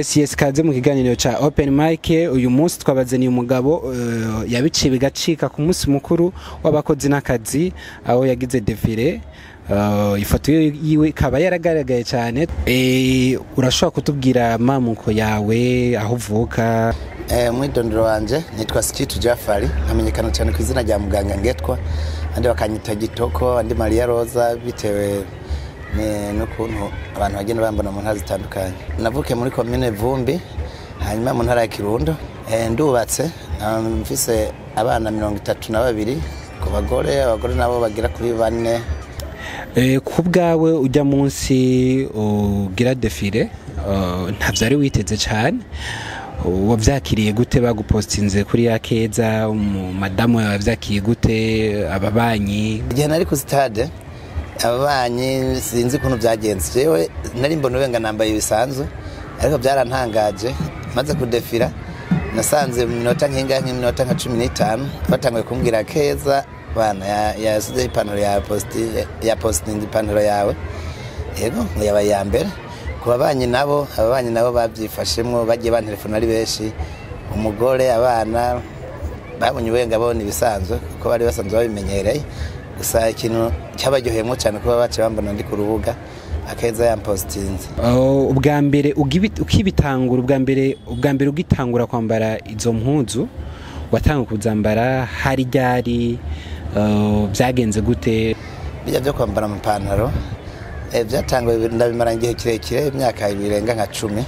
Yes, kaze mu kiganiro ca Open Mic. Uyu munsi twabazaniye umugabo yabiciye bigacika ku munsi mukuru w'abakozi n'akazi, aho yagize défilé. Ifoto yiwe ikaba yaragaragaye cyane. Urashobora kutubwira mamuko yawe, aho uvuka? Mwidondoro wanje nitwa Sikitu Jafari, nkamenyekana cyane ku izina rya Muganga Ngetwa, andi bakanyita Gitoko, andi Maria Rosa, bitewe n'ukuntu abantu bagenda bambona mu ntara zitandukanye. Navukiye muri komine Vumbi, hanyuma mu ntara ya Kirundo. Ndubatse, mfise abana 32 ku bagore, abagore nabo bagera kuri 4. Ku bwawe, ujya munsi ugira défilé, ntavyo ari witeze cyane, wavyakiriye gute bagupostinze kuri ya keza? Madamu yawe wavyakiriye gute, ababanyi? Igihe nari ku stade, ababanyi sinzi ukuntu byagenze, jewe nari mbona ubenga nambaye ibisanzwe, ariko byarantangaje. Maze kudefira, nasanze mu minota nk'ingahe, nk'iminota nka 15, batanguye kumbwira: "Keza bana yasizeho ipantaro ya posti, ya postinze ipantaro yawe." Yego, ngo yabaye iya mbere. Ku babanyi nabo, ababanyi nabo babyifashemwo, bagiye bantelefona ari benshi. Umugore, abana babonye ubenga babona ibisanzwe, kuko bari basanzwe babimenyereye. Gusa ikintu cyabaryoheyemo cyane, kuba baciye bambona ndi ku rubuga, Akeza yampositinze. Oh, ubwa mbere ukibitangura, ubwa mbere ugitangura kwambara izo mpuzu, watanga kuzambara hari ryari? Byagenze gute? Bijya byo kwambara amapantaro, byatanguye ndabimara igihe kirekire, imyaka irenga nka 10.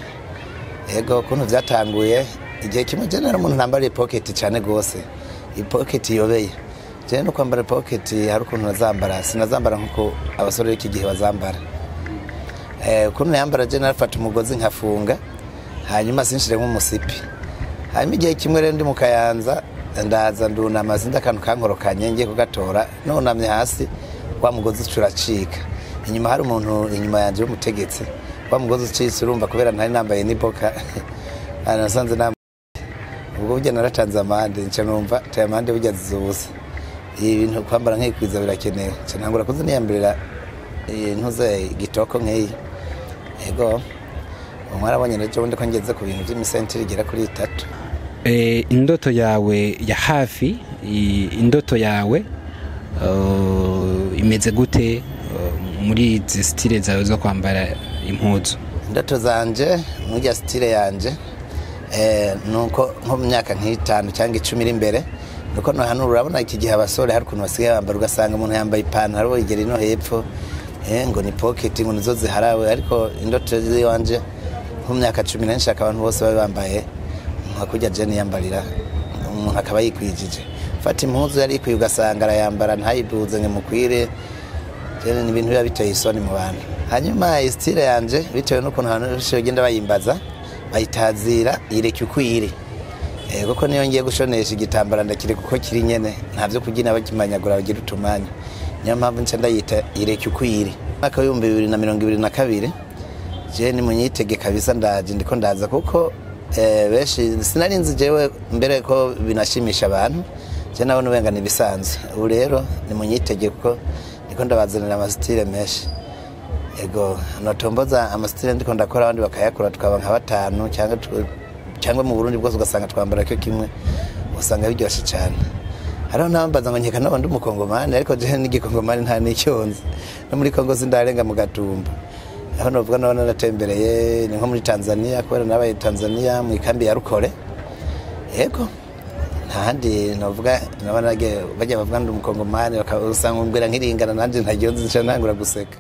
Ego, ukuntu byatanguye, igihe kimwe je nari umuntu ntambara ipoketi cyane gose, ipoketi yobeye. Je no kwambara ipoketi hari ukuntu nazambara, sinazambara nkuko abasore b'iki gihe bazambara. Ukuntu nayambara, je narafata umugozi nkafunga, hanyuma sinshiremo umusipi. Hanyuma igihe kimwe rero ndi mu Kayanza, ndaza ndunama, sinzi akantu kankorokanye, ngiye kugatora, nunamye hasi, wa mugozi uca uracika. Inyuma hari umuntu inyuma yanjye w'umutegetsi. Wa mugozi ucitse, urumva kubera ntari nambaye n'iboka, nasanze nambaye ubwo burya naratanze amande. Nca numva taye amande burya ziza ubusa, ibi bintu kwambara nkikwiza birakenewe. Nca ntangura kuza niyambarira ntuze igitoko nk'iyi. Ego, ubu mwarabonye rero ubundi ko ngeze ku bintu by'imisentire igera kuri 3. Indoto yawe ya hafi, indoto yawe imeze gute muri izi style zawe zo kwambara impuzu? Indoto zanje muri ya style yanje, nuko nko mu myaka nk'itanu cyangwa 10 iri imbere, nuko nohanura. Urabona iki gihe abasore hari ukuntu basigaye bambara, ugasanga umuntu yambaye ipantaro igera ino hepfo, ngo ni pocket, ngo nizo ziharawe. Ariko indoto ziwanje, nko mu myaka 10 nshaka abantu bose babe bambaye nka kurya je niyambarira, umuntu akaba yikwijije. Fata impuzu yari ikwiye, ugasanga arayambara ntayiduze ngo imukwire. Rero ni ibintu biba biteye isoni mu bantu. Hanyuma style yanje, bitewe n'ukuntu abantu benshi bagenda bayimbaza, bayitazira "ireke uko iri". Kuko niyo ngiye gushonesha igitambara, ndakireka uko kiri nyene, nta vyo kubyina bakimanyagura bagira utumanya. Niyo mpamvu nca ndayita "ireke uko iri". Mwaka w'2022, je ni munyitege kabisa, ndaje, ndiko ndaza, kuko benshi sinari nzi jewe mbere ko binashimisha abantu. Je nabona ubenga ni ibisanzwe. Ubu rero ni munyitege, kuko ndiko ndabazanira ama style menshi. Ego, notomboza ama style ndiko ndakora, abandi bakayakora, tukaba nka batanu cyangwa cyangwa mu Burundi bwose ugasanga twambara cyo kimwe, usanga biryoshe cyane. Hariho n'abambaza ngo nkeka nabo ndi umukongomani, ariko je n'igikongomani nta n'icyo nzi, no muri Kongo sindarenga mu Gatumba. Aho novuga nabo naratembereye ni nko muri Tanzania, kubera nabaye Tanzania mu ikambi ya Rukore. Yego, nta handi novuga nabo nagiye. Bajya bavuga ndi umukongomani, usanga umbwira nk'iringana, nanjye ntagiye nzi, nca ntangura guseka.